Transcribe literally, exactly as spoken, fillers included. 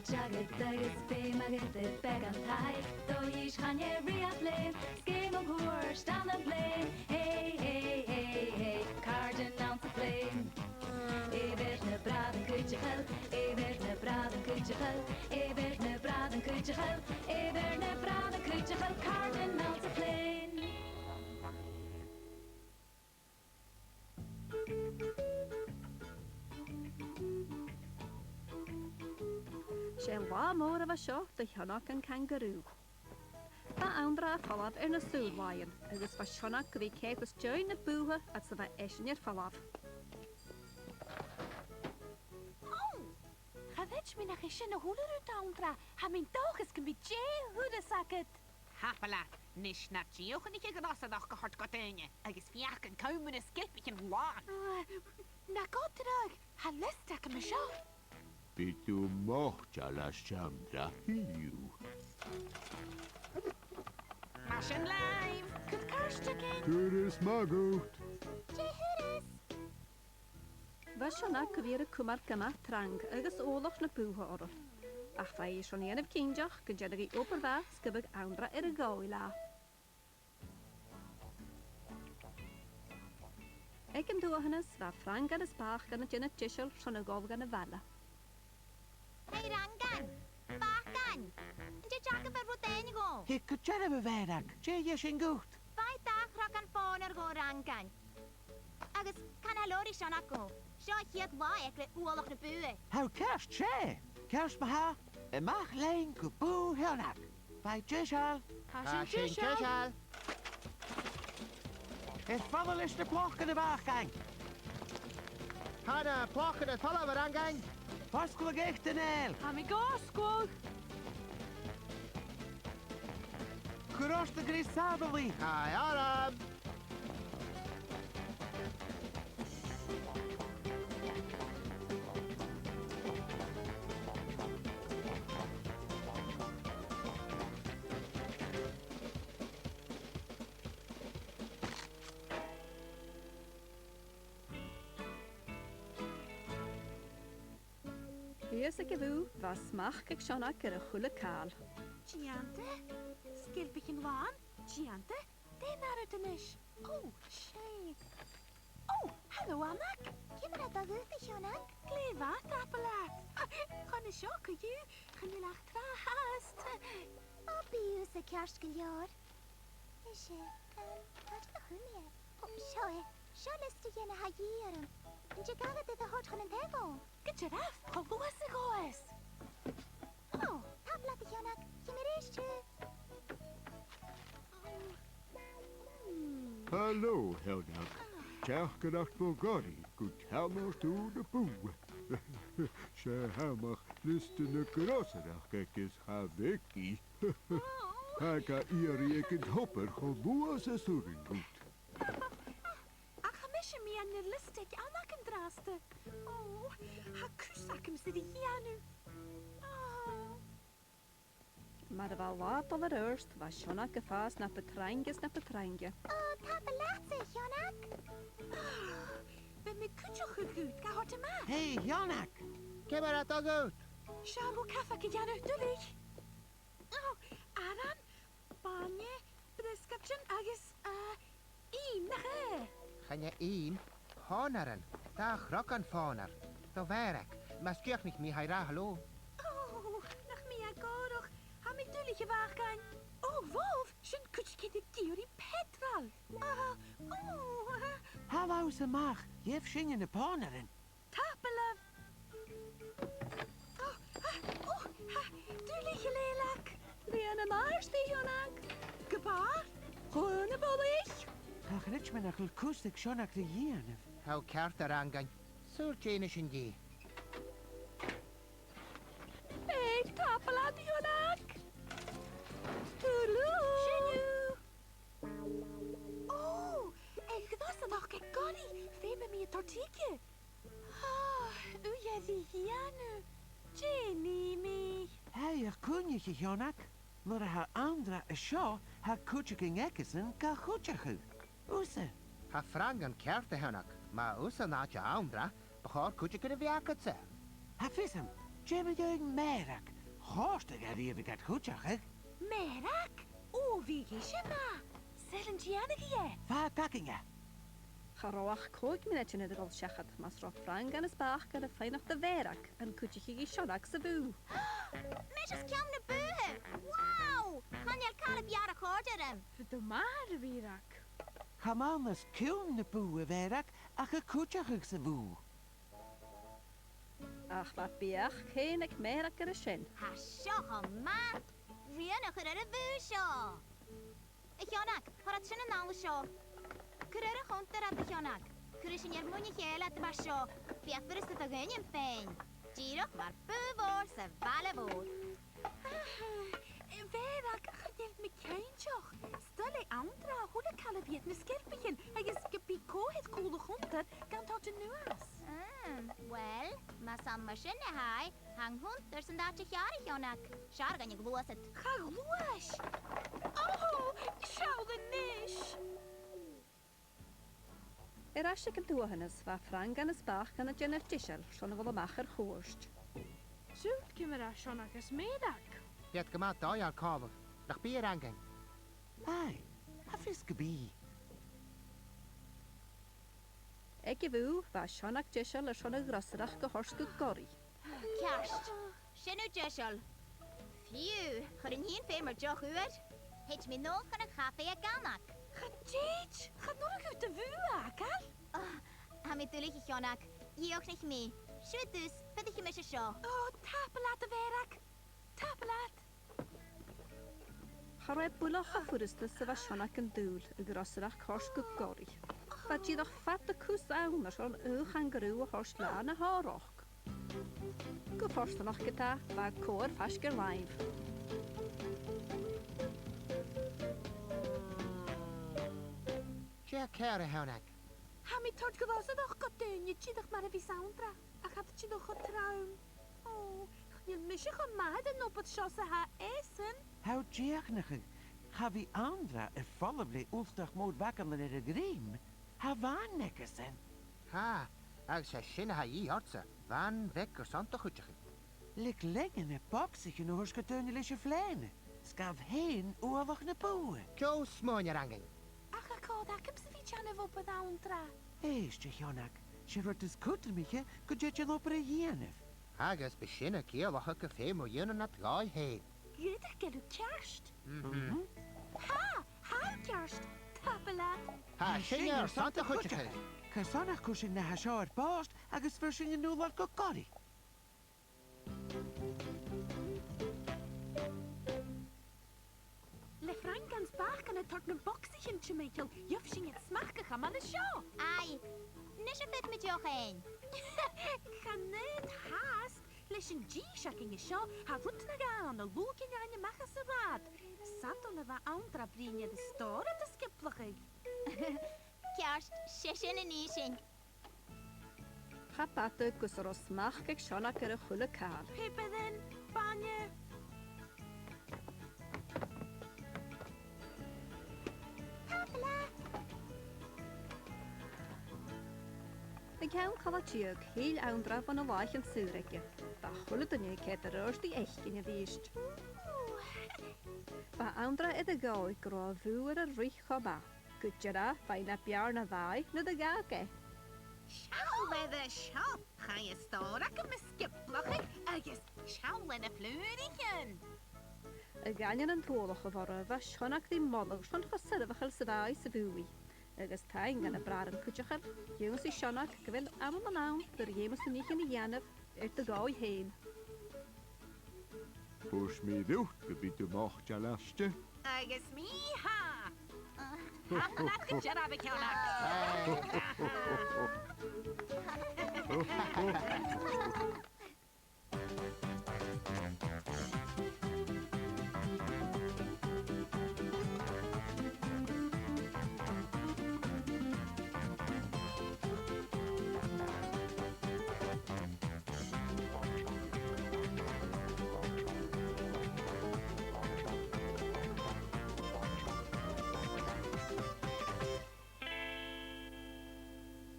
Seachad agus feum agad air beagan taic, do dh'fhìs chan e riamh lèan, 's gum bu chòir 's dhan a' bhliadhna. Hey, hey, hey, hey, càirdean anns a' phlèan. Air na bràithrean cuideachail, air na bràithrean cuideachail, air na bràithrean cuideachail, air na bràithrean cuideachail, càirdean anns a' phlèan. 'S e latha mòr a bha seo do Sheonag an cangarù. Bha Anndra a' falbh air na saor-làithean, agus bha Seonag gu bhith a' coimhead às dèidh na bùtha fhad 's a bha esan air falbh. Ò! Cha chreid mi nach e sin a h-uile rud, Anndra. Tha mi an dòchas gum bi deagh thuras agad. Tapadh leat, a-nis, na dìochuimhnich a' ghnòsaireachd a thoirt gu daoine, agus feuch an cùm na sgilpichean làn. Ah, na gabh dragh, tha liosta agam an seo. Bidh tu moiteil às, Anndra, chì thu. Mar sin leibh! Gu càirdean! Turas math dhut! Dè thuras? Bha Seonag gu bhith air a cumail gu math trang agus uallach na bùtha oirre. Ach bha i airson a dhèanamh cinnteach gun dèanadh i obair mhath 's gum biodh Anndra air a dhòigh leatha. Aig an dualchanas, bha Frangan is Bàcan a' dèanamh deiseil airson a dhol dhan a' bhaile. Hey, Rangan! Bàcan! An tèid agaibh air rudeigin dhomh? Thig gu dearbh, a Mhàiread, dè dh'inns sinn dhut? Faigh dà chrogan fòghnair dhomh, a Rangain. Agus can a' leum ri Seonag dhomh. Seo a' chiad latha aige le uallach na bùtha. Tha thu ceart, 's e. Ceart ma-thà, a-mach leinn gu bùth Sheonaig. Faigh deiseil. Tha sinn deiseil. Air falbh leis na plòcan, a Bhàcain. Tha na plòcan air falbh, a Rangain. Fosglaibh gèit an Fhèill. Tha mi ga fhosgladh. Cuir ort do ghriosadh sàbhailte. Tha e orm. Shìos aig a' bhùth, bha smachd aig Seonag air a h-uile càil. Dèanta. Sgilpichean làn. Dèanta. Dè an ath rud a-nis? Ò, 's e. Ò, halò, a Sheonag. Ciamar a tha do ghuth, a Sheonag? Glè mhath, tapadh leat. Chun an seo co-dhiù, chan eil ach tràth fhathast. Ò, bidh thusa ceart gu leòr. Is e, um, càit a chuir mi e? Ò, seo e. Seo liosta dhe na tha a dhìth orm. An tig agad e a thoirt chun an taigh-bhò? Gu dearbh, cho luath 's a ghabhas. Ò, tapadh leat, a Sheonag. Chì mi a-rithist thu. Halò, a Sheonag. Teachdaireachd bho Ghoraidh gun teannadh tu na bùth. 'S e a th' ann ach liosta na ghròsaireachd aige is cha bheag i. Tha e ga iarraidh aig an t-obair cho luath 's as urrainn dhut. Ach tha mise a' miannachadh liosta aig Seonag an-dràsta. Ò, tha cus agamsa ri dhèanamh. Ò. Mar a bha an latha a' dol air adhart, bha Seonag a' fàs na bu trainge is na bu trainge. Ò, tapadh leatsa, a Sheonag. Bidh mi cuideachadh dhut ga thoirt a-mach. Hey, a Sheonag! Ciamar a tha do ghuth? Seo, bheil cabhag a' dèanamh duilich? Ò, aran, bainne, briosgaidean agus, eh, ìm, nach e? Chan e ìm, pònairean, dà chrogan fòghnair, do Mhàiread, mas dìochuimhnich mi, tha i ag ràdh halò. Ò, nach mi a tha gòrach, tha mi duilich, a Bhàcain. Ò, bhobh, sin cuideigin ag iarraidh peatrail. Ah, ò, ah. Thalla thusa a-mach, gheibh sinne na pònairean. Tapadh leibh. Ò, ah, ò, ah, duilich, a Sheileag. Lìon an-àirde, a Sheonag. Gu bàrr. Chun a' bhòlaich. Cha chreid mi nach eil cus aig Seonag ri dhèanamh. Tha thu ceart, a Rangain. Saor, dèan sinn e. Hey, tapadh leat, a Sheonag. Toodaloo. Sin thu. Ò, a' ghnòsaireachd aig Goraidh, feumaidh mi a thoirt thuige. Ò, ùidh air a dhèanamh. Dè nì mi? Tha e air cuimhneachadh, a Sheonag. Nuair a tha Anndra an seo, tha cuideigin aigesan ga chuideachadh. Thusa. Tha Frangan ceart, a Sheonag. Ma tha thusa an àite Anndra, bu chòir cuideigin a bhith agadsa. Tha fios agam, dè mu dheidhinn Màiread, Chòrdadh e riamh gu cuideachadh. Mearachd? Ò, bhiodh ise math. Saoil an dèanadh i e? Fàg againn e. Cha robh ach còig mionaidean air a dhol seachad, mus robh Frangan is Bachgan a' faighneachd do Mhearachd an cuidicheadh i Seonag sa bhùth. Mise is ceann na bùtha! Wow! Chan eil càil a b' fheàrr a chòrdadh rium. Bha do mhàthair, a Mhearachd. Chan ann às ceann na bùtha a bh' oirre ach a' cuideachadh sa bhùth. Ach bha beachd fhèin aig Mearachd air a sin. Tha seo cho math! Rian a chur air a' bhùth seo! A Sheonag, thoir dhomh sin a-nall an seo. Cuir air a' chunntair iad, a Sheonag. Cuiridh sinn air muin a chèile iad mar seo. Bidh e furasta do dhuine fhèin. Dìreach mar bùth mhòr sa bhaile mhòr. Aha, a Mhearachd, chan eil mi cinnteach. 'S toil le Anndra a h-uile càil a bhith air na sgeilpichean agus gum bi còmhradh cùl a' chunntair gan toirt a-nuas. Ah, uill, mas ann mar sin a tha e, tha an cunntair san àite cheàrr, a Sheonag. 'S fheàrr dhuinn a ghluasad. Cha ghluais! Oho, seall a-nis! Air ais aig an tuathanas, bha Frangan is Bachgan a' dèanamh deiseil airson a dhol a-mach air chuairt. Siuthad ciamar a tha Seonag is Mearachd. Bidh iad gu math dòigheil còmhla, nach bi, a Fhrangain? Aidh, tha fios gum bi. Aig a' bhùth, bha Seonag deiseil airson a ghrosaireachd a thoirt gu Goraidh. Ceart. Sin thu deiseil. Fiù, chuir an t-eun fhèin mar deoch fhuar. Thèid mi a-null chun a' chafaidh a' ghanadh. Chan tèid, chan urrainn dhut do bhùth fhàgail. Ah, tha mi duilich, a Sheonag. Dhìochuimhnich mi. Siuthad thusa, faodaidh mise seo. Ò, tapadh leat, a Mhearachd. Tapadh leat. Cha robh e buileach cho furasta 's a bha Seonag an dùil a ghrosaireachd a thoirt gu Goraidh. Bha dìreach fada cus ann airson aon changarù a thoirt leathann a shònrachadh. Gu fortanach ge-tà, bha cobhair faisg air làimh. Dè tha ceàrr, a Sheonag? Tha mi a' toirt grosaireachd gu daoine dìreach mar a bhios Anndra, ach tha iad dìreach cho trom. Ò, chan eil mise cho math air an obair seo 's a tha esan. Tha thu a' dìochuimhneachadh, cha bhi Anndra air falbh le ultach mòr bhagannan air a dhruim. Tha bhan aigesan. Tha, agus 's e sin a tha dhìth ortsa, bhan bheag airson do chuideachadh. Leig leinn na bogsaichean a thoirt gu daoine leis a' phlèana, 's gabh fhèin uallach na bùtha. Deagh smuain, a Fhrangain. Ach tha còir agamsa a bhith a' dèanamh obair Anndra. Èist, a Sheonag, 's e an rud as cudromaiche gun tèid an obair a dhèanamh. Agus bidh sin a' ciallachadh gum feum thu dhèanamh nad dhòigh fhèin. Dh'fhaodadh gu bheil thu ceart. Mhm. Tha, tha thu ceart. Tapadh leat. Tha sinne airson do chuideachadh. Carson nach cuir sinn na tha seo air bòrd agus bheir sinn an uallach gu Goraidh? Le Frangan 's Bachgan a' toirt nam bogsaichean timcheall, gheibh sinn iad smachd a-mach an seo. Aidh, a-nis am faod mi deoch fhaighinn? Chan fhaod fhathast, leis an dithis againn an seo, tha rud no dhà ann a lùghaicheas sinn a-mach às an rathad. 'S ann a bha Anndra a' bruidhinn air an stòr a sgiobladh. Ceart, 's e sin a nì sinn. Cha b' fhada gus an robh smachd aig Seonag air a h-uile càil. Pàipearan, bainne. Tapadh leat. An ceann cola-deug, thill Anndra bho na làithean saor aige. Bha a h-uile duine a' coimhead air adhart ri fhaicinn a-rithist. Ooh. Bha Anndra air a dhòigh gun robh a bhùrn air a ruith cho math. Gu dearbh, bha e na b' fheàrr na bha e nuair a dh'fhàg e. Seall air seo! Chaidh an stòr agam a sgiobladh agus seall air na flùraichean! A dh'aindeoin an t-uallach a bh' oirre, bha Seonag ri moladh airson cho soirbheachail 's a bha e sa bhùth. Agus taing dha na bràithrean cuideachail, dh'ionnsaich Seonag gu bheil amannan ann nuair a dh'fheumas tu nithean a dhèanamh air do dhòigh fhèin. Thuirt mi riut gum biodh tu moiteil aiste. Agus mi tha! Tha mi gu dearbh, a Sheonag.